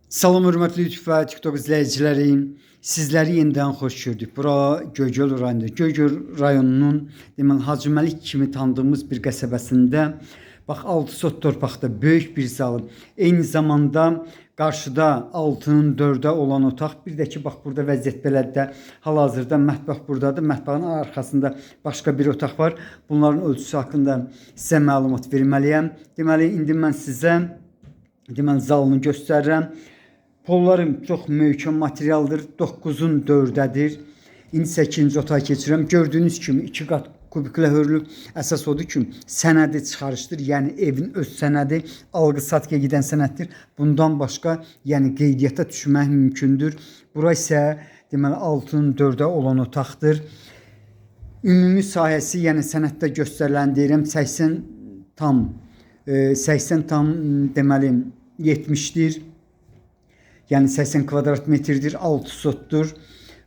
Salam hörmətli YouTube və TikTok izləyiciləri. Sizləri yenidən xoş gördük. Bura Göygöl rayonundur. Göygöl rayonunun deməli Hacıməlik kimi tanıdığımız bir qəsəbəsində bax 6 sot torpaqda böyük bir zal. Eyni zamanda qarşıda 6-nın 4-ə olan otaq. Bir də ki bax burada vəziyyət belədir də. Hal-hazırda mətbəx burdadır. Mətbəxin arxasında başqa bir otaq var. Bunların ölçüsü haqqında sizə məlumat verməliyəm. Deməli indi mən sizə deməli zalını göstərirəm. Pollarım çox möhkəm materialdır. 9-un 4-ədir. İndi isə ikinci otağa keçirəm. Gördüyünüz kimi iki qat kubiklə hörülüb. Əsas odur ki, sənədi çıxarışdır. Yəni evin öz sənədi, alqı-satqıya gedən sənəddir. Bundan başqa, yəni qeydiyyata düşmək mümkündür. Bura isə deməli 6-nın 4-ə olan otaqdır. Ümumi sahəsi, yəni sənəddə göstərilən deyirəm 80 tam 80 tam deməli 70-dir. Yəni 80 kvadrat metrdir, 6 sotdur.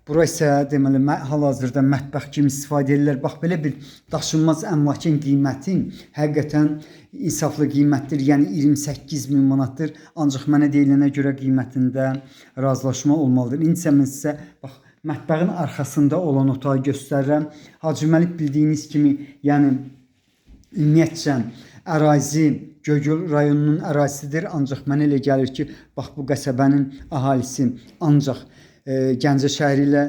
Bura isə deməli hal-hazırda mətbəx kimi istifadə edirlər. Bax belə bir daşınmaz əmlakın qiyməti həqiqətən insaflı qiymətdir. Yəni 28 min manatdır. Ancaq mənə deyilənə görə qiymətində razılaşma olmalıdır. İndi isə mən sizə bax mətbəxin arxasında olan otağı göstərirəm. Hacıməlik bildiyiniz kimi, yəni ümumiyyətcə ərazi Göygöl rayonunun ərazisidir. Ancaq mənə elə gəlir ki, bax bu qəsəbənin əhalisi ancaq Gəncə şəhəri ilə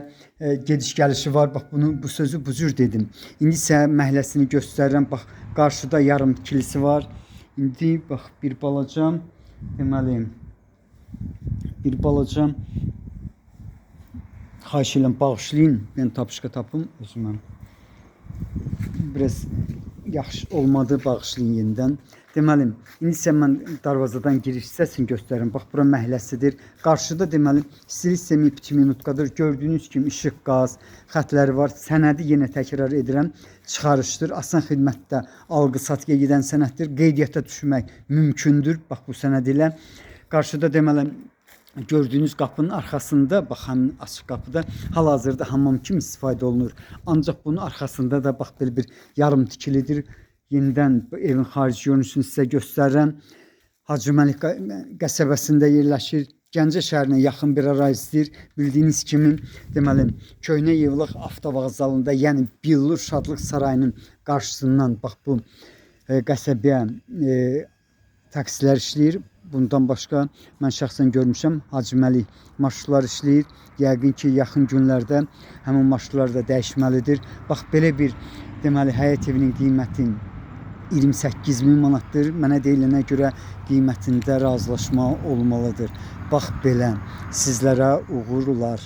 gediş-gəlişi var. Bax bunu bu sözü bu cür dedim. İndi isə məhəlləsini göstərirəm. Bax qarşıda yarım tikilisi var. İndi bax bir balaca deməli bir balaca xahiş edirəm bağışlayın. Mən tapışqa tapım özümə. Biraz yaxşı olmadı, bağışlayın yenidən. Deməli, indi isə mən darvazadan giriş hissəsini göstərirəm. Bax, bura məhəlləsidir. Qarşıda deməli stil sistemi 2 minutkadır. Gördüyünüz kimi işıq, qaz xətləri var. Sənədi yenə təkrar edirəm. Çıxarışdır. Asan xidmətdə alqı-satqıya gedən sənəddir. Qeydiyyata düşmək mümkündür. Bax bu sənəd ilə. Qarşıda deməli gördüyünüz qapının arxasında, bax həmin açıq qapıda hal-hazırda hamam kimi istifadə olunur. Ancaq bunun arxasında da bax belə bir yarım tikilidir. Yenidən bu evin xarici görünüşünü sizə göstərirəm. Hacıməlik qəsəbəsində yerləşir. Gəncə şəhərinə yaxın bir ərazidir. Bildiyiniz kimi, deməli, Köhnə Yevlax avtovağzalında, yəni Billur Şadlıq Sarayının qarşısından bax bu qəsəbəyə taksilər işləyir. Bundan başqa mən şəxsən görmüşəm Hacıməlik marşrutlar işləyir. Yəqin ki, yaxın günlərdə həmin marşrutlar da dəyişməlidir. Bax belə bir deməli həyət evinin qiyməti 28 min manatdır. Mənə deyilənə görə qiymətində razılaşma olmalıdır. Bax belə sizlərə uğurlar.